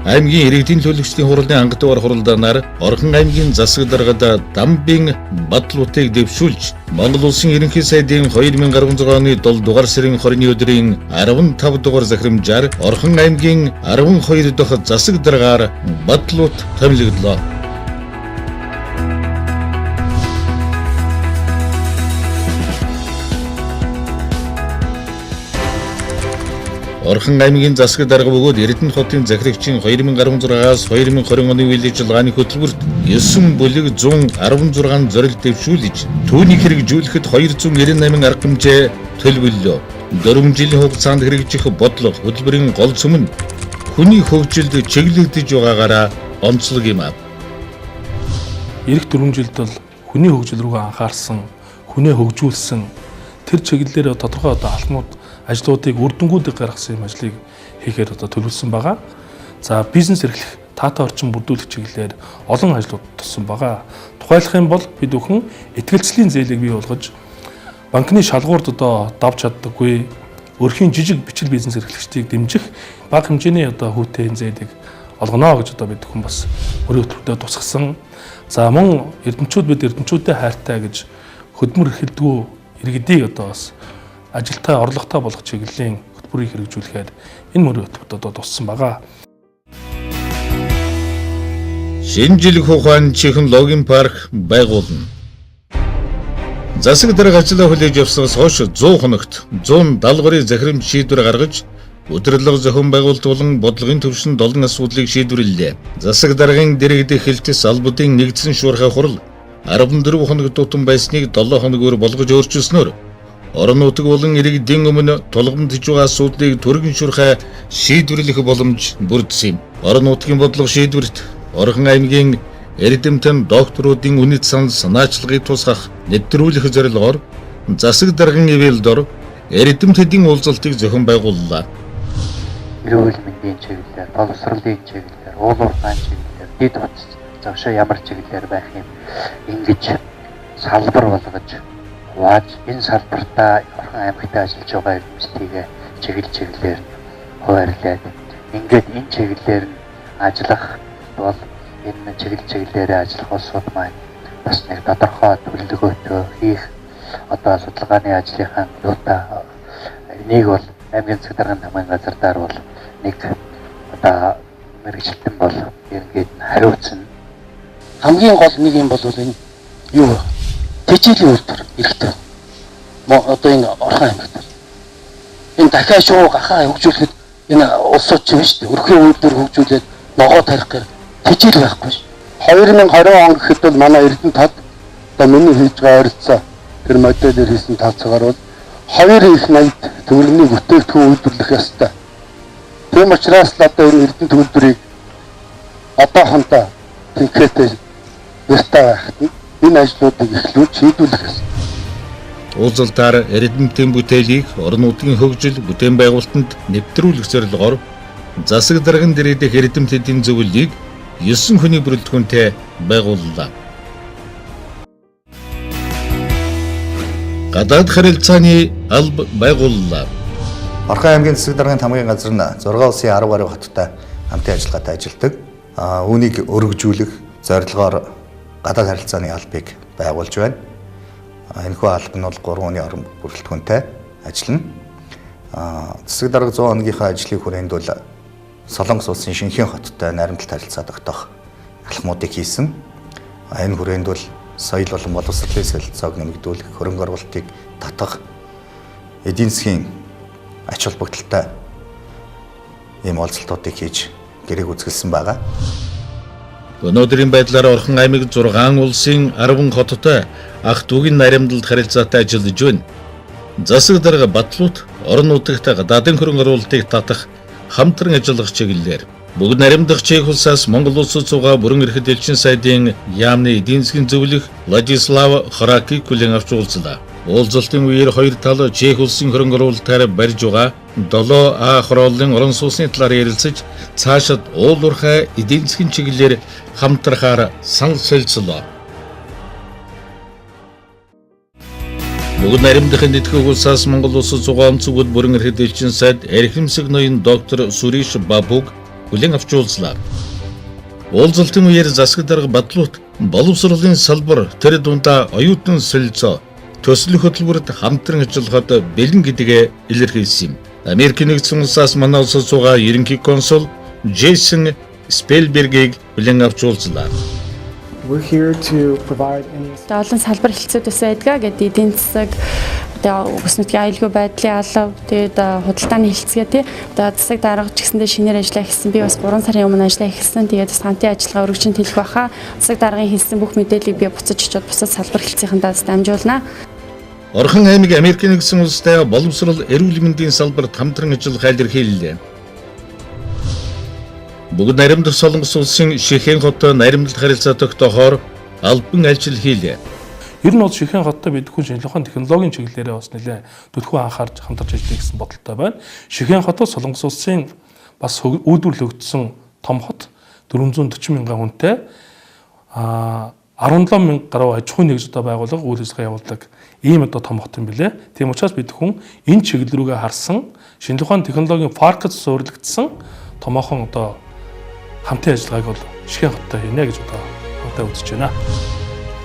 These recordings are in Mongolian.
Аймгийн иргэдийн төлөөлөгчдийн хурлын анх дугаар хуралдаанаар Орхон аймгийн засаг даргад Дамбын Батлуутыг дэвшүүлж Монгол Улсын Ерөнхий сайдын 2016 оны 7 дугаар сарын 20-ны өдрийн 15 дугаар захирамжаар Орхон аймгийн 12 дахь засаг даргаар Батлуут томилогдлоо. Орхон аймгийн засаг дарга бөгөөд Эрдэнэт хотын захирагчийн 2016-аас 2020 оны үйл ажиллагааны хөтөлбөрт 9 бүлэг 116 зорилт дэвшүүлж түүнийг хэрэгжүүлэхэд 298 арга хэмжээ төлөвлөлөө. 4 жилийн хугацаанд хэрэгжих бодлого хөтөлбөрийн гол сүм нь хүний хөгжилд чиглэгдэж байгаагаараа онцлог юм. Ирэх 4 жилд бол хүний хөгжил рүү анхаарсан, хүнээ хөгжүүлсэн тэр чиглэлээр тодорхой одоо алхмууд ажлуудыг үр дүнгуудыг гаргасан юм ажлыг хийхээр одоо төлөвлөсөн байгаа. За бизнес эрхлэх таатай орчин бүрдүүлэх чиглэлээр олон ажлууд туссан байгаа. Тухайлах юм бол бид бүхэн итгэлцлийн зээлийг бий болгож банкны шалгуурд одоо давж чаддаггүй өрхийн жижиг бичил бизнес эрхлэгчдийг дэмжих бага хэмжээний одоо хүүтэй зээлийг олгоно гэж одоо бид бүхэн бас мөрийн хөтөлбөртөө тусгасан. За мөн эрдэмчүүд бид эрдэмчүүдэд хайртай гэж хөдөлмөр эрхэлдэггүй иргэдийг одоо бас ажилтай орлоготой болгох чиглэлийн хөтөлбөрийг хэрэгжүүлэхээр энэ мөрийн хөтөлбөрт одоо туссан байгаа. Шинэ жилийн ухаан технологийн парк байгуулна. Засаг дарга ажлаа хүлээж авснаас хойш 100 хоногт 170 гаруй захирамж шийдвэр гаргаж удирдлага зохион байгуулалт болон бодлогын түвшинд олон асуудлыг шийдвэрлэлээ. Засаг даргын дэргэдэх хэлтэс албадын нэгдсэн шуурхай хурал 14 хоног тутам байсныг 7 хоногоор болгож өөрчилснөөр орон нутаг болон иргэдийн өмнө тулгамдж байгаа асуудлыг түргэн шуурхай шийдвэрлэх боломж бүрдсэн юм. Орон нутгийн бодлого шийдвэрт Орхон аймгийн эрдэмтэн докторуудын үнэт санал санаачлагыг тусгах, нэвтрүүлэх зорилгоор засаг даргын ивэл дор эрдэмтэдийн уулзалтыг зохион байгууллаа. Эрүүл мэндийн чиглэлээр, боловсролын чиглэлээр, уул уурхайн чиглэлээр, дэд утас завшаа ямар чиглэлээр байх юм ингэж салбар болгож хувааж энэ салбартаа Орхон аймагт ажиллаж байгаа эрдэмтдийг чиглэл чиглэлээр хуваарлаад ингээд энэ чиглэлээр нь ажиллах бол энэ чиглэл чиглэлээрээ ажиллах улсууд маань бас нэг тодорхой төлөвлөгөөтэй хийх одоо судалгааны ажлынхаа юутай энийг бол аймгийн засаг даргын намын газар дээр бол нэг одоо мэргэжилтэн бол ерөнхийд нь хариуцна. Хамгийн гол нэг юм бол энэ юу вэ? Тэжээлийн үйлдвэр хэрэгтэй. Одоо энэ Орхон аймагт. Энэ дахиад шуу гахаа хөгжүүлэхэд энэ улсууд ч юм шүү дээ. Өрхийн үйлдвэр хөгжүүлээд ногоо тарих гэр тэжээл байхгүй ш. 2020 он гэхэд бол манай Эрдэнэт хот одоо миний хийж байгаа ойролцоо тэр моделээр хийсэн тооцоогоор бол 2 их 80 төгрөгийн бүтээгдэхүүн үйлдвэрлэх ёстой. Тийм учраас л одоо энэ Эрдэнэт үйлдвэрийг одоохондоо тэнхээтэй нэртэй байхад нь энэ ажлуудыг эхлүүлж шийдвэрлэх ёстой. Уулзалтаар эрдэмтдийн бүтээлийг орон нутгийн хөгжил, бүтээн байгуулалтанд нэвтрүүлэх зорилгоор засаг даргын дэргэдэх эрдэмтдийн зөвлөлийг 9 хүний бүрэлдэхүүнтэй байгууллаа. Гадаад харилцааны алба байгууллаа. Орхон аймгийн засаг даргын тамгын газар нь 6 улсын 10 гаруй хоттой хамтын ажиллагаатай ажилладаг. Үүнийг өргөжүүлэх зорилгоор гадаад харилцааны албыг байгуулж байна. Энэхүү алба нь бол 3 хүний орон бүрэлдэхүүнтэй ажиллана. Засаг дарга 100 хоногийнхаа ажлын хүрээнд бол Солонгос улсын Шинхийн хоттой наримтлалт харилцаа тогтоох алхмуудыг хийсэн. Энэ хүрээнд бол соёл болон боловсролын солилцоог нэмэгдүүлэх, хөрөнгө оруулалтыг татах, эдийн засгийн ач холбогдолтой ийм уулзалтуудыг хийж гэрээг үзэсгэлсэн байгаа. Өнөөдрийн байдлаар Орхон аймаг 6 улсын 10 хоттой ах дүүгийн наримтлалт харилцаатай ажиллаж байна. Засаг дарга Батлуут орон нутагт гадаадын хөрөнгө оруулалтыг татах хамтран ажиллах чиглэлээр бүгд наримдах Чех улсаас Монгол улсад суугаа бүрэн эрхт элчин сайдын яамны эдийн засгийн зөвлөх Владислав Хоракийг хүлээн авч уулзлаа. Уулзалтын үеэр хоёр тал Чех улсын хөрөнгө оруулалтаар барьж байгаа 7А хорооллын орон сууцны талаар ярилцаж цаашид уул уурхай эдийн засгийн чиглэлээр хамтрахаар санал солилцлоо. Бүгд наримдахын тэтгэх улсаас Монгол улсад суугаа онцгой бүрэн эрхт элчин сайд Эрхэмсэг ноён доктор Сүриш Бабуг хүлээн авч уулзлаа. Уулзалтын үеэр засаг дарга Батлут боловсролын салбар тэр дундаа оюутан солилцоо төсөл хөтөлбөрт хамтран ажиллахад бэлэн гэдгээ илэрхийлсэн юм. Америк нэгдсэн улсаас манай улсад суугаа ерөнхий консул Джейсон Спелбергийг хүлээн авч уулзлаа. We're here to provide any Одоо олон салбар хэлцүүд бас байдгаа гэдэг эдийн засаг одоо бүс нутгийн аюулгүй байдлын алба тэгээд худалдааны хэлцгээ тий одоо засаг дарга ч гэсэндээ шинээр ажиллаа хийсэн би бас 3 сарын өмнө ажиллаа хийсэн тэгээд бас хамтын ажиллагаа өргөжин тэлэх баха засаг даргын хийсэн бүх мэдээллийг би буцаж очиод бусад салбар хэлцээхэндээ бас дамжуулнаа. Орхон аймаг Америк нэгдсэн улстай боловсрол эрүүл мэндийн салбарт хамтран ажиллах илэрхийллээ. Бүгд наримдах Солонгос улсын Шихэн хоттой наримдалт харилцаа тогтоохоор албан альчил хийлээ. Ер нь бол Шихэн хоттой бид хүн шинжлэх ухааны технологийн чиглэлээрээ бас нэлээд төлхөө анхаарч хамтарч ажиллая гэсэн бодолтой байна. Шихэн хот бол Солонгос улсын бас үйлдвэрлэгдсэн том хот 440 мянган хүнтэй 17 мянга гаруй аж ахуйн нэгж одоо байгууллага үйл ажиллагаа явуулдаг ийм одоо том хот юм билээ. Тийм учраас бид хүн энэ чиглэл рүүгээ харсан шинжлэх ухааны технологийн паркт суурилагдсан томоохон одоо хамтын ажиллагааг бол Шихэн хоттой хийнэ гэж одоо үзэж байна.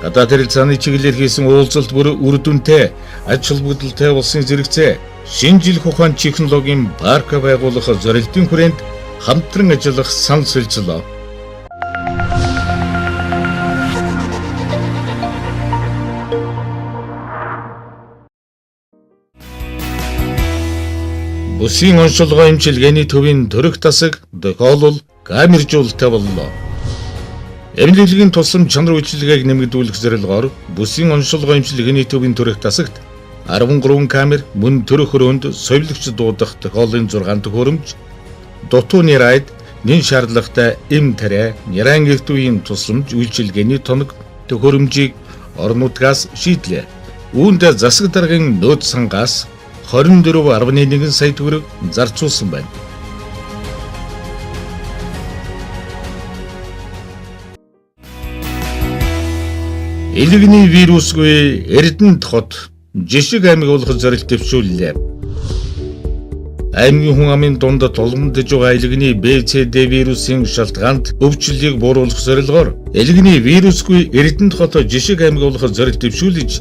Гадаад харилцааны чиглэлээр хийсэн уулзалт бүр үр дүнтэй ач холбогдолтой улсын зэрэгцээ шинжлэх ухааны технологийн парк байгуулах зорилтын хүрээнд хамтран ажиллах санал солилцлоо. Бүсийн оншилгоо эмчилгээний төвийн төрөх тасаг тохиолдол камержуулалтай боллоо. Эмнэлгийн тусламж чанар үйлчилгээг нэмэгдүүлэх зорилгоор бүсийн оншилгоо эмчилгээний төвийн төрөх тасагт 13 камер мөн төрөх өрөөнд совилогч дуудах тохиоллын 6 төхөөрөмж, дутуу нэрайд нэн шаардлагатай эм тариа, нэрайн эрт үеийн тусламж үйлчилгээний тоног төхөөрөмжийг орон нутгаас шийдлээ. Үүнд засаг даргын нөөц сангаас 24.1 сая төгрөг зарцуулсан байна. Элэгний вирусгүй Эрдэнэт хот жишг аймаг болох зорилт дэвшүүллээ. Аймгийн хүн амын дунд тулгамдж байгаа элэгний BCD вирусын шалтгаанд өвчлөлийг бууруулах зорилгоор элэгний вирусгүй Эрдэнэт хот жишг аймаг болох зорилт дэвшүүлж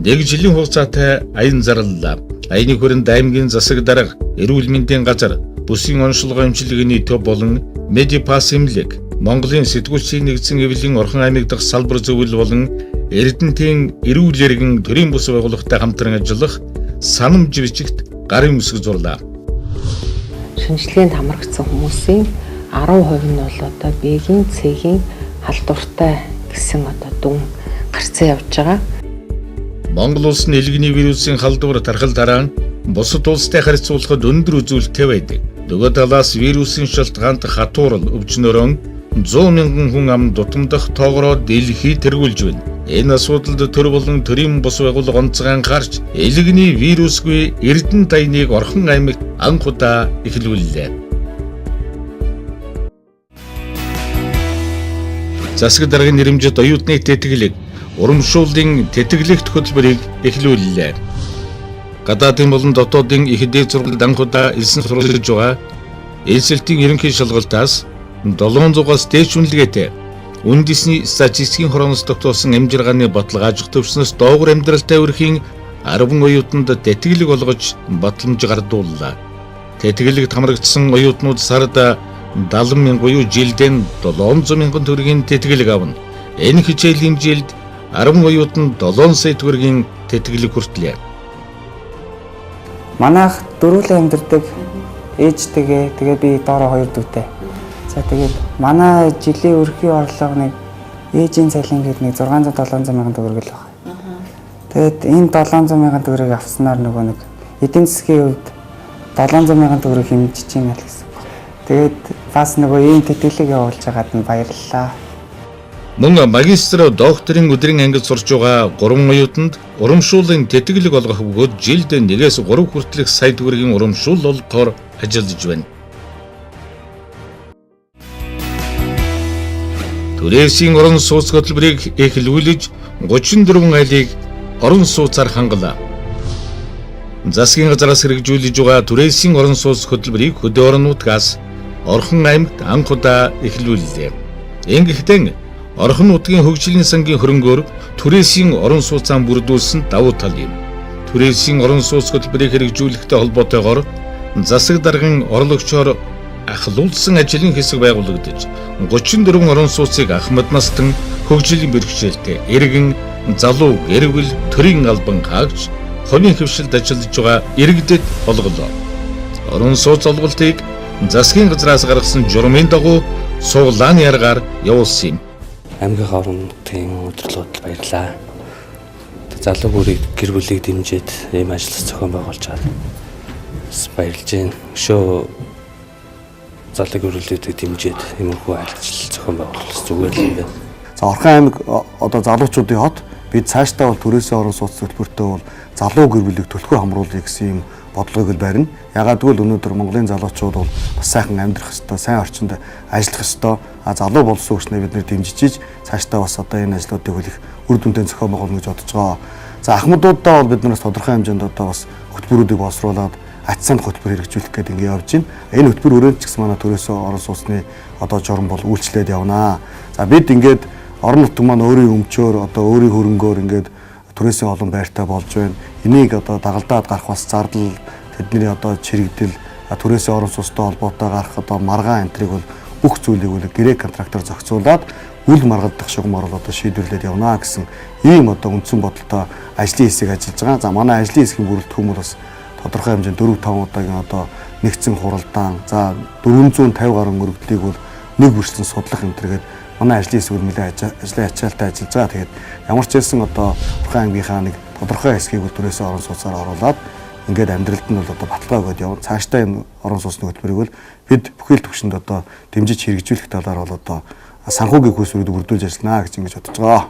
нэг жилийн хугацаатай аян зарлалаа. Аяны хүрээнд аймгийн засаг дарга, эрүүл мэндийн газар, бүсийн оншилгоо эмчилгээний төв болон Медипас эмнэлэг, Монголын сэтгүүлчийн нэгдсэн хэвлэлийн Орхон аймаг дахь салбар зөвлөл болон Эрдэнэтийн эрүүл эргэн төрийн бус байгууллагатай хамтран ажиллах санамж бичигт гарын үсэг зурлаа. Шинжилгээнд хамрагдсан хүмүүсийн 10% нь бол одоо B-ийн, C-ийн халдвартай гэсэн одоо дүн гарцсан явж байгаа. Монгол улс нь элэгний вирусын халдвар тархал дараа бусад улстай харьцуулахад өндөр үзүүлэлттэй байдаг. Нөгөө талаас вирусын шалтгаанд хатуурал өвчнөрөө 100 мянган хүн ам дутамдах тоогороо дэлхий тэргүүлж байна. Энэ асуудалд төр болон төрийн бус байгууллага онцгой анхаарч элэгний вирусгүй Эрдэнэт аяныг Орхон аймагт анх удаа эхлүүллээ. Засаг даргын нэрэмжит оюутны тэтгэлэг урамшууллын тэтгэлэгт хөтөлбөрийг эхлүүллээ. Гадаадын болон дотоодын их дээд сургуульд анх удаа элсэн суралцж байгаа элсэлтийн ерөнхий шалгалтаас 700-аас дээш үнэлгээтэй үндэсний статистикийн хорооноос тогтоосон амжиргааны баталгаажих төвшнөөс доогуур амьдралтай өрхийн 10 оюутанд тэтгэлэг олгож батламж гардууллаа. Тэтгэлэгт хамрагдсан оюутнууд сард 70 мянга буюу жилдээ 700 мянган төгрөгийн тэтгэлэг авна. Энэ хичээлийн жилд 10 оюутанд 7 сая төгрөгийн тэтгэлэг хүртлээ. Манайх дөрвөлэн амьдардаг ээжтэйгээ тэгээ би доороо хоёр дүүтэй. За тэгээд манай жилийн өрхийн орлого нэг ээжийн цалин гээд нэг 600 700 мянган төгрөг л байна. Тэгээд энэ 700 мянган төгрөгийг авснаар нөгөө нэг эдийн засгийн хувьд 700 мянган төгрөг хэмжиж байна л гэсэн. Тэгээд бас нөгөө ийм тэтгэлэг явуулж байгаад нь баярлалаа. Мөн магистр докторийн өдрийн ангид сурч байгаа 3 оюутанд урамшууллын тэтгэлэг олгох бөгөөд жилд 1-ээс 3 хүртэлх сая төгрөгийн урамшуул олгохоор ажиллаж байна. Түрээсийн орон сууц хөтөлбөрийг эхлүүлж 34 айлыг орон сууцаар хангалаа. Засгийн газраас хэрэгжүүлж байгаа түрээсийн орон сууц хөтөлбөрийг хөдөө орон нутгаас Орхон аймагт анх удаа эхлүүллээ. Ингэхдээ Орхон нутгийн хөгжлийн сангийн хөрөнгөөр түрээсийн орон сууцаа бүрдүүлсэн давуу тал юм. Түрээсийн орон сууц хөтөлбөрийг хэрэгжүүлэхтэй холбоотойгоор засаг даргын орлогчоор ахлуулсан ажлын хэсэг байгуулагдаж 34 орон сууцыг ахмад настан хөгжлийн бэрхшээлтэй иргэн, залуу, гэрвэл, төрийн албан хаагч, хувийн хэвшилд ажиллаж байгаа иргэдэд олголоо. Орон сууц олголтыг засгийн газраас гаргасан журмын дагуу суглааны аргаар явуулсан юм. Аймгийн орон нутгийн удирдлагууд баярлалаа. Залуу бүрийг гэр бүлийг дэмжиж ийм ажил зохион байгуулж байгаа. Бас баярлж байна. Өшөө залуу гэр бүлүүдийг дэмжиж иймэрхүү ажил зохион байгуулах зүгээр л юм байна. За Орхон аймаг одоо залуучуудын хот бид цаашдаа бол түрээсийн орон сууц төлбөртөө бол залуу гэр бүлийг төлхөө хамруулъя гэсэн юм бодлогыг л барина. Ягаад гэвэл өнөөдөр Монголын залуучууд бол бас сайхан амьдрах ёстой, сайн орчинд ажиллах ёстой. А залуу болсон хүчнээ бид нэр дэмжиж цаашдаа бас одоо энэ ажлуудыг хүлэх үр дүнтэй зохион байгуулна гэж бодож байгаа. За ахмадуудаа бол бид нараас тодорхой хэмжээнд одоо бас хөтөлбөрүүдийг боловсруулад ач санд хөтөлбөр хэрэгжүүлэх гэдэг ингэ явж байна. Энэ хөтөлбөр өрөөнд ч гэсэн манай түрээсийн орон сууцны одоо журам бол үйлчлээд явнаа. За бид ингээд орон нутаг маань өөрийн өмчөөр одоо өөрийн хөрөнгөөр ингээд түрээсийн олон байртай болж байна. Энийг одоо дагалдаад гарах бас зардал, тэдний одоо чирэгдэл, түрээсийн орон сууцтай холбоотой гарах одоо маргаан энтриг бол бүх зүйлийг бол гэрээ контрактор зохицуулаад үл маргалдах шугамар бол одоо шийдвэрлээд явна гэсэн ийм одоо үндсэн бодолтой ажлын хэсэг ажиллаж байгаа. За манай ажлын хэсгийн бүрэлдэхүүн бол бас тодорхой хэмжээнд 4-5 удаагийн одоо нэгдсэн хуралдаан, за 450 гаруй өргөдлийг бол нэг бүрчлэн судлах энтергээд манай ажлын хэсэг бол нэлээд ажлын ачаалтай ажиллаж байгаа. Тэгээд ямар ч хэлсэн одоо Орхон аймгийнхаа нэг тодорхой хэсгийг бол түрээсийн орон сууцаар оруулаад ингээд амьдралд нь бол одоо баталгаа өгöd явна. Цаашдаа энэ орон сууцны хөтөлбөрийг бол бид бүхий л түвшинд одоо дэмжиж хэрэгжүүлэх талаар бол одоо санхүүгийн хүйсрүүд бүрдүүлж ажиллана гэж ингэж бодож байгаа.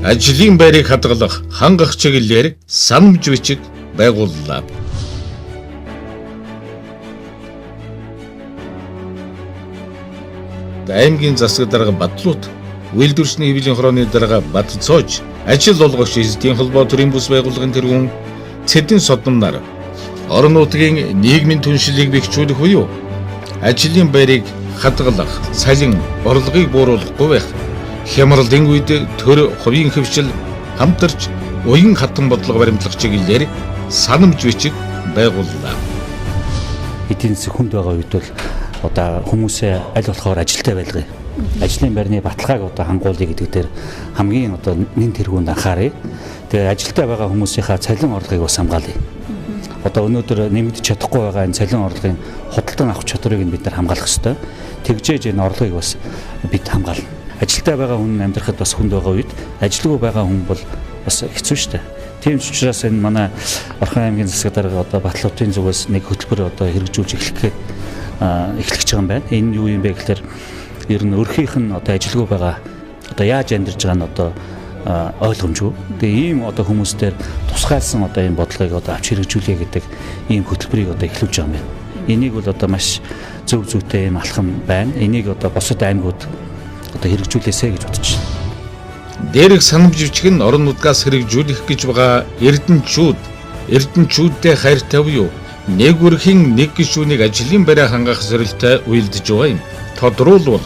Ажлын байрыг хадгалах, хангах чиглэлээр санамж бичиг байгууллаа. Аймгийн засаг дарга Батлууд үйлдвэрчний хэвлэлийн хорооны дарга Батцоож, ажил олгогч эзэдийн холбоо төрийн бүс байгууллагын тэргүүн Цэдэн Содном нар орон нутгийн нийгмийн түншлэлийг бэхжүүлэх буюу ажлын байрыг хадгалах, цалин, орлогыг бууруулахгүй байх, хямралын үед төр хувийн хэвшил хамтарч уян хатан бодлого баримтлах чиглэлээр санамж бичиг байгууллаа. Эдийн засаг хүнд байгаа үед бол одоо хүмүүсээ аль болохоор ажилтай байлгая. Ажлын байрны баталгааг одоо хангуулъя гэдэг дээр хамгийн одоо нэн тэргуунд анхааръя. Тэгээ ажилтай байгаа хүмүүсийнхаа цалин орлогыг бас хамгаалъя. Одоо өнөөдөр нэмэгдэж чадахгүй байгаа энэ цалин орлогын худалдан авах чадварыг нь бид нар хамгаалах ёстой. Тэгжээж энэ орлогыг бас бид хамгаална. Ажилтай байгаа хүн амьдрахад бас хүнд байгаа үед ажилгүй байгаа хүн бол бас хэцүү шүү дээ. Тийм ч учраас энэ манай Орхон аймгийн засаг дарга одоо Батлуудын зүгээс нэг хөтөлбөр одоо хэрэгжүүлж эхлэх гээд эхлэх гэж байгаа юм байна. Энэ юу юм бэ гэхээр ер нь өрхийнх нь одоо ажилгүй байгаа одоо яаж амьдарч байгаа нь одоо ойлгомжгүй. Тэгээ ийм одоо хүмүүстээр тусгайлсан одоо ийм бодлогыг одоо авч хэрэгжүүлье гэдэг ийм хөтөлбөрийг одоо эхлүүлж байгаа юм байна. Энийг бол одоо маш зөв зүйтэй ийм алхам байна. Энийг одоо бусад аймагуд одоо хэрэгжүүлээсэй гэж бодож байна. Дээрх санамж бичиг нь орон нутгаас хэрэгжүүлэх гэж байгаа эрдэнчүүдтэй хайртай буюу нэг өрхийн нэг гишүүнийг ажлын байраа хангах зорилттой уялдаж байгаа юм. Тодруулбал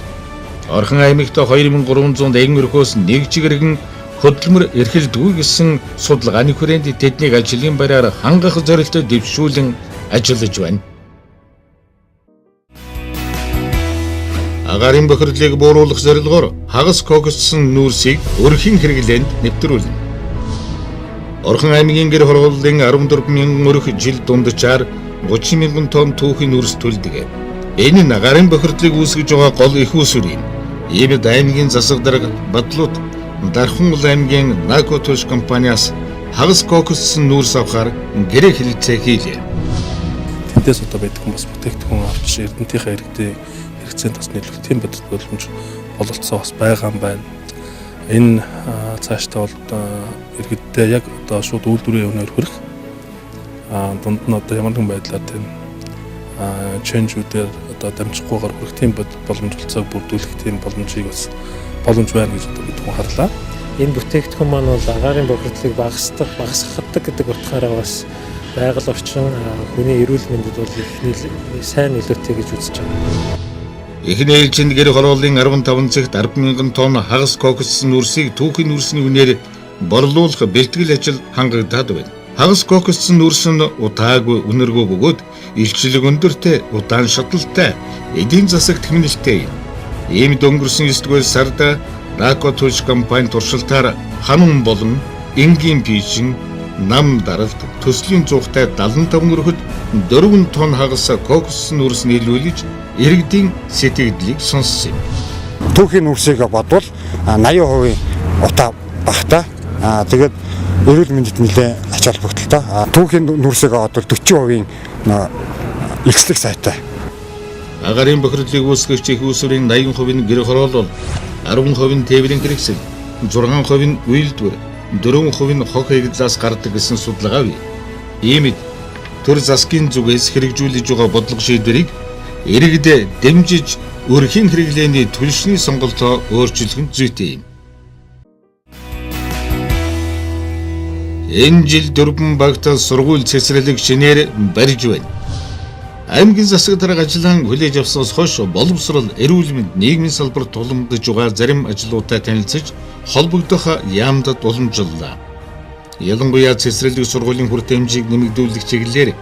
Орхон аймагт 2380 өрхөөс нэг чигэргэн хөдөлмөр эрхэлдэггүй гэсэн судалгааны хүрээнд тэднийг ажлын байраар хангах зорилттой дэвшүүлэн ажиллаж байна. Агаарын бохирдлыг бууруулах зорилгоор хагас кокоссон нүүрсийг өрхийн хэрэглээнд нэвтрүүлнэ. Орхон аймгийн гэр хорооллын 14,000 өрх жил дунджаар 30,000 тонн түүхийн нүүрс төлдөг. Энэ нь агаарын бохирдлыг үүсгэж байгаа гол их үүсвэр юм. Иймд аймгийн засаг дарга Батлууд Дархан уул аймгийн Нако туш компаниас хагас кокоссон нүүрс авахар гэрээ хэлэлцээ хийлээ. Тэндээс одоо байдаг хүн бас бүтээгдэхүүн авч эрдэнтийнхээ иргэдийг хэрэгцээнд бас нийлүүлэх тийм бодит боломж бололцоо бас байгаа юм байна. Энэ цаашдаа бол иргэдтэй яг одоо шууд үйлдвэрийн өнөр хүрэх дунд нь одоо ямар нэгэн байдлаар тийм ченжүүдээр одоо дамжихгүйгээр хүрэх тийм боломж болцоог бүрдүүлэх тийм боломжийг бас боломж байна гэж одоо бид хүн харлаа. Энэ бүтээгдэхүүн маань бол агаарын бохирдлыг багасгахдаг гэдэг утгаараа бас Байгаль орчин, хүний эрүүл мэндэд бол их сайн нөлөөтэй гэж үзэж байгаа. Эхний ээлжинд гэр хорооллын 15 цагт 10,000 тонн хагас кокос нүүрсийг түүхийн нүүрсний үнээр борлуулах бэлтгэл ажил хангагдаад байна. Хагас кокос нүүрс нь утаагүй үнэргүй бөгөөд илчлэг өндөртэй, удаан шатлалтай, эдийн засагт хэмнэлттэй юм. Иймд өнгөрсөн 9 дугаар сард Рако түлш компани туршилтаар ханун болон энгийн пижин, нам даралт төслийн зуухтай 75 өрхөд 4 тонн хагас кокос нүүрс нийлүүлж иргэдийн сэтгэгдлийг сонссон юм. Түүхийн нүүрсийг бодвол 80% утаа багтаа. Тэгээд эрүүл мэндэд нэлээд ач холбогдолтой. Түүхийн нүүрсийг бодвол 40% илчлэг сайтай. Агарын бохирдлыг үүсгэгч их усврын 80% нь гэр хороолол, 10% нь тээврийн хэрэгсэл, 6% нь үйлдвэр, 4% нь хог хаягдлаас гардаг гэсэн судалгаа бий. Иймд төр засгийн зүгээс хэрэгжүүлж байгаа бодлого шийдвэрийг иргэд дэмжиж өрхийн хэрэглээний түлшний сонголтоо өөрчлөх нь зүйтэй юм. Энэ жил 4 багт сургууль цэцэрлэг шинээр барьж байна. Аймгийн засаг дарга ажиллаан хүлээж авснаас хойш боловсрол, эрүүл мэнд, нийгмийн салбарт тулгамдж байгаа зарим ажлуудтай танилцаж холбогдох яамдад уламжлалаа. Ялангуяа цэцэрлэг сургуулийн хүртээмжийг нэмэгдүүлэх чиглэлээр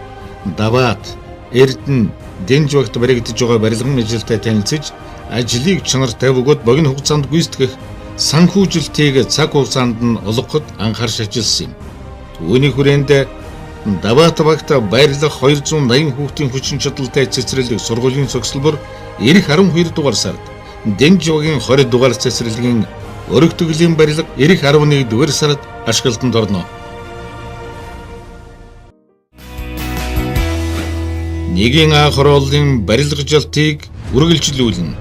Даваат, Эрдэнэ, Дэнж багт баригдаж байгаа барилгын ажилтай танилцаж ажлыг чанартай бөгөөд богино хугацаанд гүйцэтгэх санхүүжилтийг цаг хугацаанд нь олгоход анхаарч ажилласан юм. Үүний хүрээнд Даваат багт байрлах 280 хүүхдийн хүчин чадалтай цэцэрлэг сургуулийн цогцлбор ирэх 12 дугаар сард, Дэнж багийн 20 дугаар цэцэрлэгийн өргөтгөлийн барилга ирэх 11 дугаар сард ашиглалтанд орно. Нэгийн А хорооллын барилгажилтыг үргэлжлүүлнэ.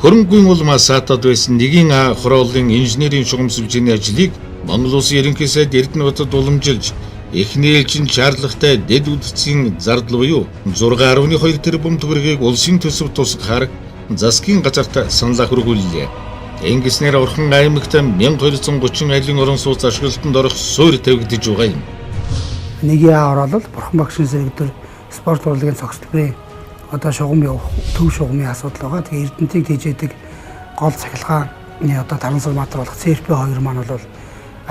Хөрөнгөний улмаас саатаад байсан нэгийн А хорооллын инженерийн шугам сүлжээний ажлыг Монгол Улсын ерөнхий сайд Эрдэнэбатад уламжилж эхний ээлжинд шаардлагатай дэд үдцийн зардал буюу 6.2 тэрбум төгрөгийг улсын төсөв тусгахаар засгийн газарт саналаа хүргүүллээ. Ингэснээр Орхон аймагт 1230 айлын орон сууц ашиглалтанд орох суурь тавигдаж байгаа юм. Нэгийн А хороолол Бурхан багшийн зэрэгдэр спорт урлагийн цогцлборын одоо шугам явах төв шугамын асуудал байгаа. Тэгээ Эрдэнэтийг тэжээдэг гол цахилгааны одоо трансформатор болох CRP2 маань бол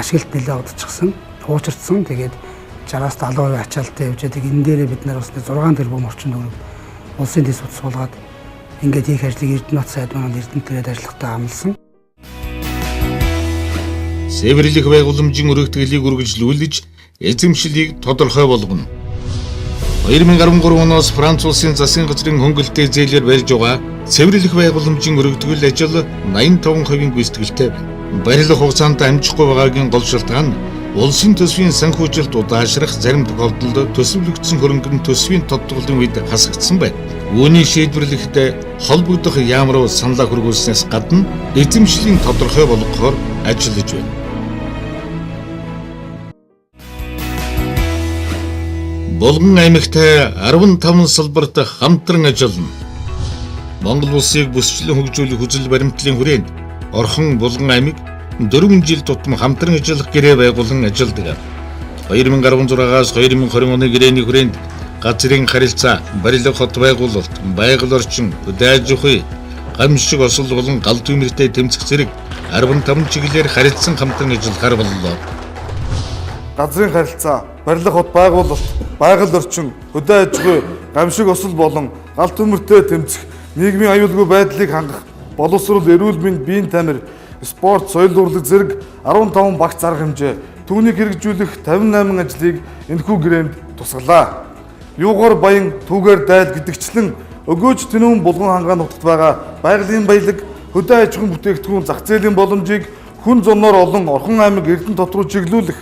ашиглалт нэлээд удчихсан, хуучирдсан. Тэгээд 60-аас 70% ачаалттай явж байдаг. Энэ дээрээ бид нар бас 6 тэрбум орчим төгрөг улсын төсөв суулгаад ингээд хийх ажлыг Эрдэнэбат сайд маань Эрдэнэт ажиллахтаа амласан. Цэвэрлэх байгууламжийн өргөтгөлийг үргэлжлүүлж эзэмшлийг тодорхой болгоно. 2013 оноос Франц улсын засгийн газрын хөнгөлөлттэй зээлээр барьж байгаа цэвэрлэх байгууламжийн өргөтгөл ажил 85% гүйцэтгэлтэй байна. Барилга хугацаанд амжихгүй байгаагийн гол шалтгаан нь улсын төсвийн санхүүжилт удаашрах зарим тохиолдолд төсөвлөгдсөн хөрөнгө нь төсвийн тодтголын үед хасагдсан байна. Үүнийг шийдвэрлэхдээ холбогдох яам руу саналаа хүргүүлснээс гадна эзэмшлийн тодорхой болгохоор ажиллаж байна. Булган аймагт 15 салбарт хамтран ажиллана. Монгол улсыг бүсчлэн хөгжүүлэх үзэл баримтлалын хүрээнд Орхон Булган аймаг 4 жил тутам хамтран ажиллах гэрээ байгуулан ажилладаг. 2016-аас 2020 оны гэрээний хүрээнд газрын харилцаа, барилга хот байгуулалт, байгаль орчин, хөдөө аж ахуй, гамшиг осол болон гал түмэртэй тэмцэх зэрэг 15 чиглэлээр харилцан хамтран ажиллахаар боллоо. Газрын харилцаа, барилга хот байгуулалт, байгаль орчин, хөдөө аж ахуй, гамшиг осол болон гал түмэртэй тэмцэх, нийгмийн аюулгүй байдлыг хангах, боловсрол, эрүүл мэнд, биеийн тамир, спорт, соёл урлаг зэрэг 15 багц арга хэмжээ, түүнийг хэрэгжүүлэх 58 ажлыг энэхүү гэрээнд тусгалаа. Юугаар баян, түүгээр daйл гэдэгчлэн өгөөж тэнүүн Булган хангаа нутагт байгаа байгалийн баялаг, хөдөө аж ахуйн бүтээгдэхүүн зах зээлийн боломжийг хүн зунаар олон Орхон аймаг Эрдэнэ тот руу чиглүүлэх,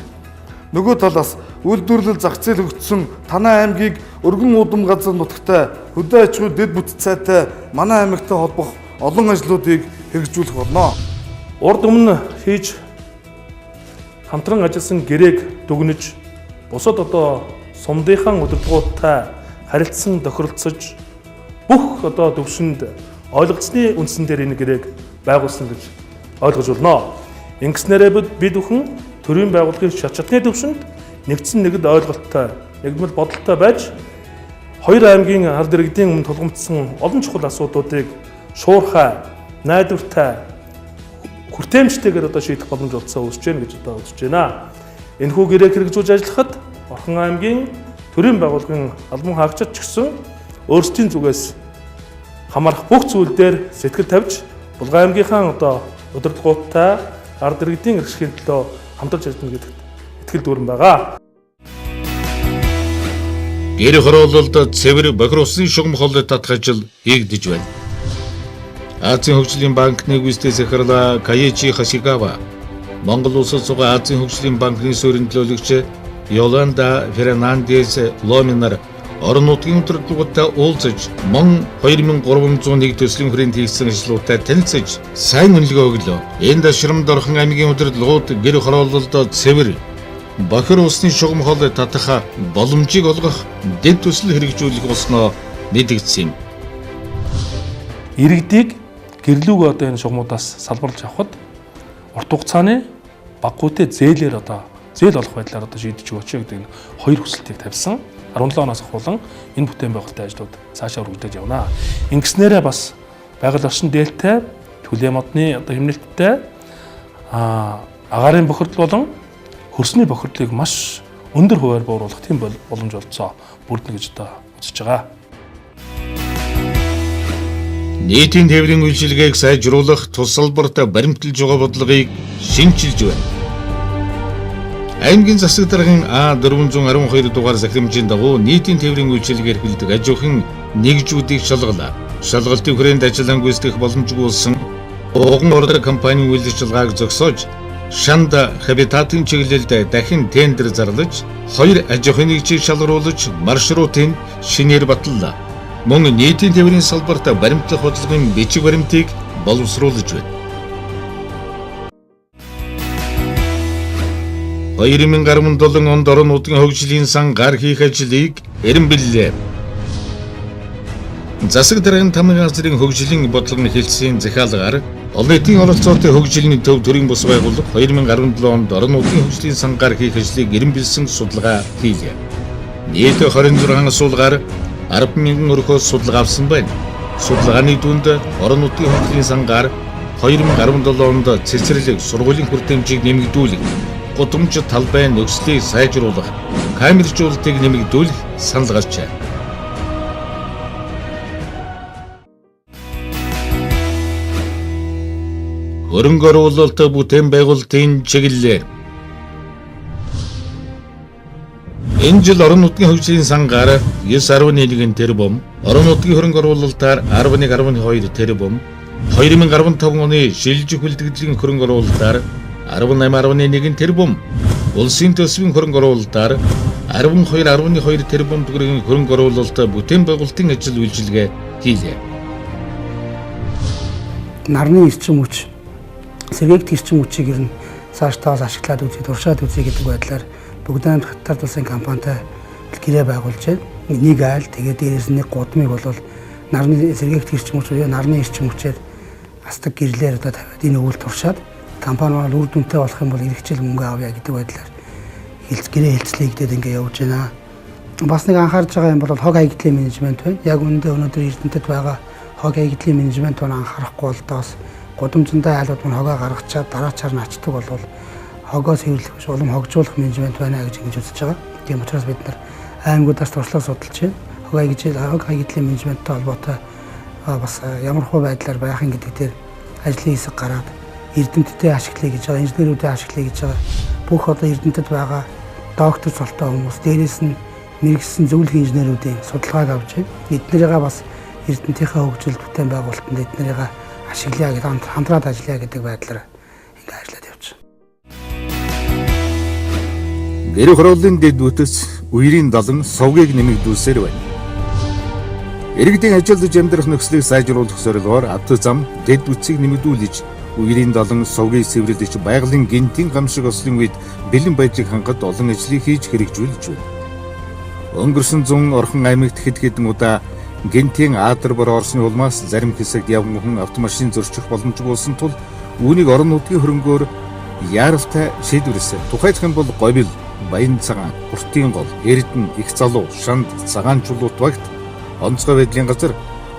нөгөө талаас үйлдвэрлэл зах зээл хөгжсөн Танай аймгийг өргөн уудам газар нутагтай хөдөө аж ахуй дэд бүтэц сайтай манай аймагтай холбох олон ажлуудыг хэрэгжүүлэх болно. Урд өмнө хийж хамтран ажилласан гэрээг дүгнэж бусад одоо сумдынхаа удирдлагуудтай харилцсан тохиролцож бүх одоо төвшөнд ойлголцсны үндсэн дээр энэ гэрээг байгуулсан гэж ойлгож болно. Ингэснээрээ бид бүхэн төрийн байгууллагын шат шатны төвшөнд нэгдсэн нэгэд ойлголттой, нэгдмэл бодолтой байж хоёр аймгийн ард иргэдийн өмнө тулгамдсан олон чухал асуудлуудыг шуурхай, найдвартай, хүртээмжтэйгээр одоо шийдэх боломж олдсоо үзэж гэнэ гэж одоо үзэж байна. Энэхүү гэрээг хэрэгжүүлж ажиллахад Орхон аймгийн төрийн байгууллагын албан хаагчид ч гэсэн өөрсдийн зүгээс хамаарах бүх зүйл дээр сэтгэл тавьж Булган аймгийнхаа одоо удирдлагуудтай ард иргэдийн эрх ашигын төлөө хамтарч ажиллана гэдэгт итгэл дүүрэн байгаа. Гэр хороололд цэвэр бохир усны шугам хоолой татах ажил хийгдэж байна. Азийн хөгжлийн банкны гүйцэтгэх захирал Каечи Хасигава, Монгол улсад суугаа Азийн хөгжлийн банкны суурин төлөөлөгч Йоланда Фернандес Ломинар орон нутгийн удирдлагуудтай уулзаж, мөн 2301 төслийн хүрээнд хийгдсэн ажлуудтай танилцаж, сайн үнэлгээ өглөө. Энд Ширамд Орхон аймгийн удирдлагууд гэр хороололд цэвэр бохир усны шугам хоолой татах боломжийг олгох дэд төсөл хэрэгжүүлэх болсноо мэдэгдсэн юм. Иргэдийг гэрлүүг одоо энэ шугамудаас салбарлаж авахд урт хугацааны баггүйтэй зээлээр одоо зээл олох байдлаар одоо шийдэж өгөөч гэдэг энэ хоёр хүсэлтийг тавьсан. 17 оноос ахуулан энэ бүтээн байгуулалтын ажлууд цаашаа үргэлжлэж явна. Ингэснээрээ бас байгаль орчин дээлтэй, түлээ модны одоо хэмнэлттэй, агаарын бохирдол болон хөрсний бохирдлыг маш өндөр хувиар бууруулах тийм боломж олцоо бүрдэнэ гэж одоо үзэж байгаа. Нийтийн тээврийн үйлчилгээг сайжруулах тус салбарт баримталж байгаа бодлогыг шинчилж байна. Аймгийн засаг даргын А412 дугаар захирамжийн дагуу нийтийн тээврийн үйлчилгээ эрхэлдэг аж ахуйн нэгжүүдийг шалгалаа. Шалгалтын хүрээнд ажиллагаа гүйцэтгэх боломжгүй болсон Уган ордог компанийн үйл ажиллагааг зогсоож Шанд хабитатын чиглэлд дахин тендер зарлаж, хоёр аж ахуйн нэгжийг шалгаруулж маршрутын шинээр баталлаа. Мөн нийтийн тээврийн салбарт баримтлах бодлогын бичиг баримтыг боловсруулж байна. 2017 онд орон нутгийн хөгжлийн сан гар хийх ажлыг эренбэллээ. Засаг даргын тамгын газрын хөгжлийн бодлогын хэлтсийн захиалгаар олон нийтийн оролцоотой хөгжлийн төв төрийн бус байгууллага 2017 онд орон нутгийн хөгжлийн сан гар хийх ажлыг эренбэлсэн судалгаа хийлээ. Нийт 26 асуулгаар 10,000 өрхөөс судалгаа авсан байна. Судалгааны дүнд орон нутгийн хөгжлийн сан гар 2017 онд цэцэрлэг сургуулийн хүртээмжийг нэмэгдүүлэх, гудамж талбай нөхцөлийг сайжруулах, камержуулалтыг нэмэгдүүлэх санал гарчээ. Хөрөнгө оруулалт бүтээн байгуулалтын чиглэлээр энэ жил орон нутгийн хөгжлийн сангаар 9.1 тэрбум, орон нутгийн хөрөнгө оруулалтаар 11.2 тэрбум, 2015 оны шилжих үлдэгдлийн хөрөнгө оруулалтаар 18.1 тэрбум, улсын төсвийн хөрөнгө оруулалтаар 12.2 тэрбум төгрөгийн хөрөнгө оруулалт бүтээн байгуулалтын ажил үйлчилгээ хийлээ. Нарны эрчим хүч, сэргээгдэх эрчим хүчийг ер нь цаашдаа бас ашиглаад үзье, туршаад үзье гэдэг байдлаар Бүгд Хятад улсын компанитай гэрээ байгуулж байна. Нэг айл, тэгээд дээрээс нь нэг гудмыг бол нарны сэргээгдэх эрчим хүч буюу нарны эрчим хүчээр астаг гэрлээр одоо тавиад энэ өвөл туршаад компани маань үр дүнтэй болох юм бол ирэх жил мөнгө авъя гэдэг байдлаар гэрээ хэлцлэгдээд ингээ явж байна. Бас нэг анхаарч байгаа юм бол хог хаягдлын менежмент байна. Яг үүндээ өнөөдөр Эрдэнэтэд байгаа хог хаягдлын менежмент маань анхаарахгүй бол доос гудамжиндаа айлууд маань хогоо гаргачаад дараачаар нь ачдаг бол хогоо сэвэрлэх биш улам хогжуулах менежмент байна гэж ингэж үзэж байгаа. Тийм учраас бид нар аймагудаас туршлага судалж байна. Хог хаягдлын менежменттэй холбоотой бас ямар хуу байдлаар байх юм гэдэг дээр ажлын хэсэг гараад эрдэмтдээ ашиглая гэж байгаа, инженерүүдээ ашиглая гэж байгаа. Бүх одоо Эрдэнэтэд байгаа доктор цолтой хүмүүс, дээрээс нь мэргэсэн зөвлөх инженерүүдийн судалгааг авч байна. Эднэрийгээ бас Эрдэнэтийнхээ хөгжил бүтээн байгуулалтанд эднэрийгээ ашиглая гэдэг, хамтраад ажиллая гэдэг байдлаар ингэ ажиллаад явж байгаа. Гэр хорооллын дэд бүтэц үерийн далан совгийг нэмэгдүүлсээр байна. Иргэдийн ажиллаж амьдрах нөхцөлийг сайжруулах зорилгоор авто зам дэд бүтцийг нэмэгдүүлж үерийн далан совгийг сэвэрлэж байгалийн гинтийн гамшиг ослын үед бэлэн байдлыг хангад олон ажлыг хийж хэрэгжүүлж байна. Өнгөрсөн зун Орхон аймагт хэд хэдэн удаа гинтийн аадар бор орсны улмаас зарим хэсэгт явган хүн автомашин зөрчих боломжгүй болсон тул үүнийг орон нутгийн хөрөнгөөр яаралтай шийдвэрлэсэн. Тухайлах юм бол Говьл, Баян цагаан, Уртын гол, Эрдэнэ, Их залуу, Шанд, Цагаан чулуут багт онцгой байдлын газар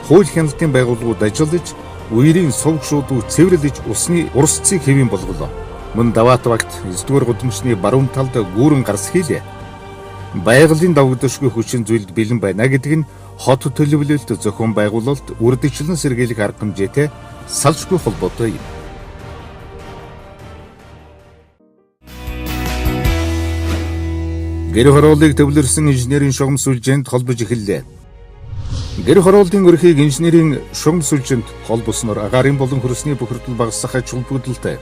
хууль хяналтын байгууллагууд ажиллаж, үерийн сувг шуудыг цэвэрлэж усны урсцыг хэвийн болголоо. Мөн Даваат багт 9-р гудамжны баруун талд гүүрэн гарс хийлээ. Байгалийн давагдашгүй хүчин зүйлд бэлэн байна гэдэг нь хот төлөвлөлт зохион байгуулалт үрдэгчлэн сэргийлэх арга хэмжээтэй салшгүй холбоотой юм. Гэр хорооллыг төвлөрсөн инженерийн шугам сүлжээнд холбож эхэллээ. Гэр хорооллын өрхийг инженерийн шугам сүлжээнд холбосноор агаарын болон хөрсний бохирдол багасгах ач холбогдолтой.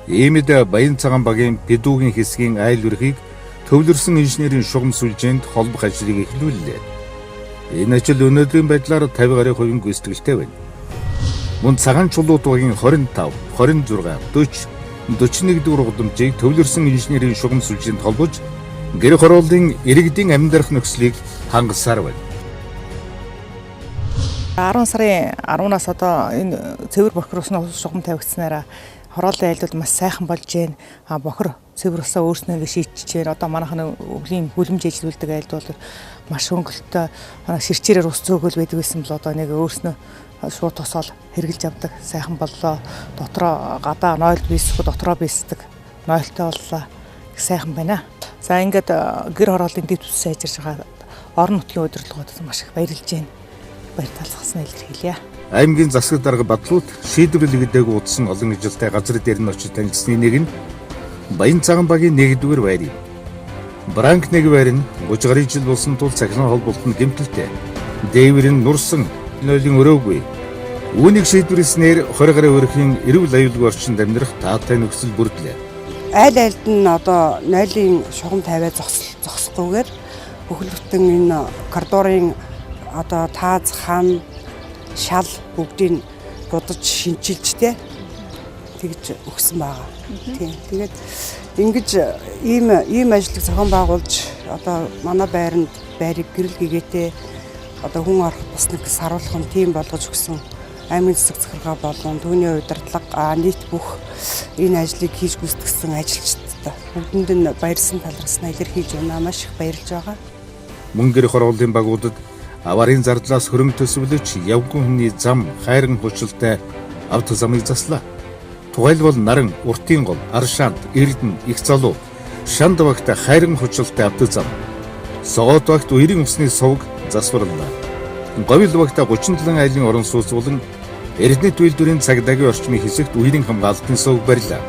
Иймд Баян цагаан багийн Педугийн хэсгийн айл өрхийг төвлөрсөн инженерийн шугам сүлжээнд холбох ажлыг эхлүүллээ. Энэ ажил өнөөдрийн байдлаар 50 гаруй хувийн гүйцэтгэлтэй байна. Мөн цагаан чулуу дугийн 25, 26, 40, 41 дугаар гудамжийг төвлөрсөн инженерийн шугам сүлжээнд холбож гэр хорооллын иргэдийн амьдрах нөхцөлийг хангасаар байна. 10 сарын 10-наас одоо энэ цэвэр бохир усны шугам тавигдсанараа хорооллын айл бол маш сайхан болж байна. Бохир цэвэр усаа өөрснөө ингэ шийдчихэж байна. Одоо манайхан өвлийн хүлэмж ажилладаг айлд бол маш хөнгөлөлттэй ширчээрээр ус зөөгөл байдаг байсан бол одоо нэг өөрснөө шууд тосоол хэрглэж авдаг. Сайхан боллоо. Дотроо гадаа нойлд бийсэхгүй дотроо бийсдэг. Нойлтой боллоо. Их сайхан байна. За ингээд гэр хорооллын дэв тус сайжирч байгаа орон нутгийн удирдлагууд маш их баярлж байна. Баяр талархсанаа илэрхийлье. Аймгийн засаг дарга Бадлууд шийдвэрлэгдээгүй удсан олон ажилтай газар дээр нь очиж танилцсны нэг нь Баян цагаан багийн 1-р байр юм. Бранк 1 байр нь 30 гаруй жил болсон тул цахилгаан холболт нь гэмтэлтэй. Дээвэр нь нурсан, нойлын өрөөгүй. Үүнийг шийдвэрлэснээр 20 гаруй өрхийн эрүүл аюулгүй орчинд амьдрах таатай нөхцөл бүрдлээ. Айл айлд нь одоо нойлын шугам тавиа зогсохгүйгээр бүхэл бүтэн энэ коридорын одоо тааз, хам, шал бүгдийг будаж шинчилж тэ тэгж өгсөн байгаа. Тийм. Тэгээд ингэж ийм ажлыг зохион байгуулж одоо манай байранд байрыг гэрэл гэгээтэй одоо хүн ороход бас нэг саруулхан тийм болгож өгсөн аймгийн засаг захиргаа болон түүний удирдлага нийт бүх энэ ажлыг хийж гүйцэтгэсэн ажилчдад бүгдэнд нь баярсан талархснаа илэрхийлж байна. Маш их баярлж байгаа. Мөн гэр хорооллын багуудад аварын зардлаас хөрөнгө төсөвлөж явган хүний зам хайран хурцлтай авто замыг заслаа. Тухайлбал Наран, Уртын гол, Аршаанд, Эрдэнэ, Их залуу, Шанд багт хайран хурцлтай авто зам. Согоот багт үерийн усны сувг засварлаа. Говьл багт 37 айлын орон сууц болон Эрдэнэт үйлдвэрийн цагдаагийн орчмын хэсэгт үерийн хамгаалтын сувг барьлаа.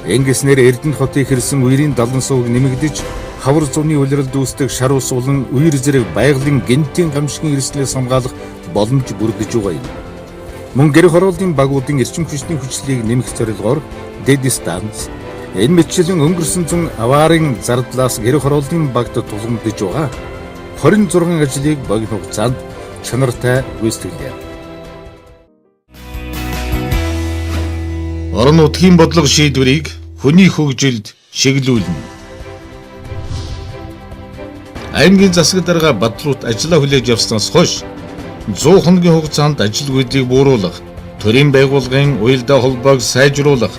Ингэснээр Эрдэнэт хотыг хэрсэн үерийн 70 сувг нэмэгдэж хавар зуны улиралд үүсдэг шар ус болон үер зэрэг байгалийн гэнтийн гамшигын эрсдлээс хамгаалах боломж бүрдэж байгаа юм. Мөн гэр хорооллын багуудын эрчим хүчний хүчлийг нэмэх зорилгоор дэд станц энэ мэтчилэн өнгөрсөн зун аварын зардлаас гэр хорооллын багт тулгамдж байгаа 26 ажлыг богино хугацаанд чанартай гүйцэтгэлээ. Орон нутгийн бодлого шийдвэрийг хүний хөгжилд чиглүүлнэ. Аймгийн засаг дарга Бадлууд ажлаа хүлээж авснаас хойш 100 хоногийн хугацаанд ажил үйлдэлийг бууруулах, төрийн байгууллагын уялдаа холбоог сайжруулах,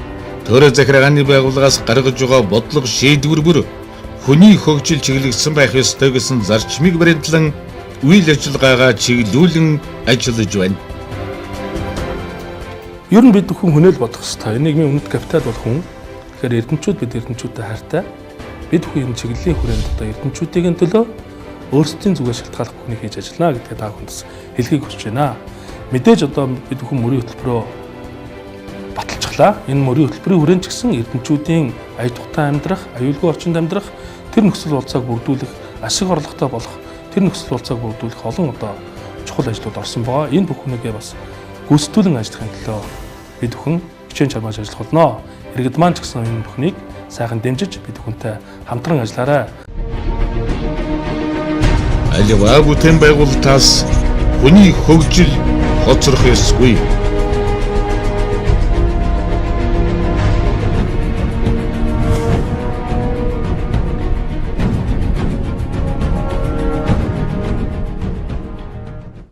төрийн захиргааны байгууллагаас гаргаж байгаа бодлого шийдвэр бүр хүний хөгжил чиглэгдсэн байх ёстой гэсэн зарчмыг баримтлан үйл ажиллагаагаа чиглүүлэн ажиллаж байна. Ер нь бид хүн хүнэл бодох ёстой. Нийгмийн үнэт капитал бол хүн. Тэгэхээр эрдэмчүүд бид эрдэмчүүдтэй хайртай. Бид бүхэн энэ чиглэлийн хүрээнд одоо эрдэмчүүдийн төлөө өөрсдийн зүгээс шалтгааллах бүхнийг хийж ажиллана гэдгээ та бүхэнд бас хэлхийг хүсэж байна. Мэдээж одоо бид бүхэн мөрийн хөтөлбөрөө баталчихлаа. Энэ мөрийн хөтөлбөрийн хүрээнд ч гэсэн эрдэмчүүдийн ая тухтай амьдрах, аюулгүй орчинд амьдрах, тэр нөхцөл болцоог бүрдүүлэх, ашиг орлоготой болох, тэр нөхцөл болцоог бүрдүүлэх олон одоо чухал ажлууд орсон байгаа. Энэ бүхнийгээ бас гүйцэтгүүлэн ажиллахын төлөө бид бүхэн хичээн чармааж ажиллах болно. Иргэд маань ч гэсэн энэ бүхнийг сайхан дэмжиж бид бүхэнтэй хамтран ажиллаарай. Аливаа бүтээн байгуулалтаас хүний хөгжил хоцрох ёсгүй.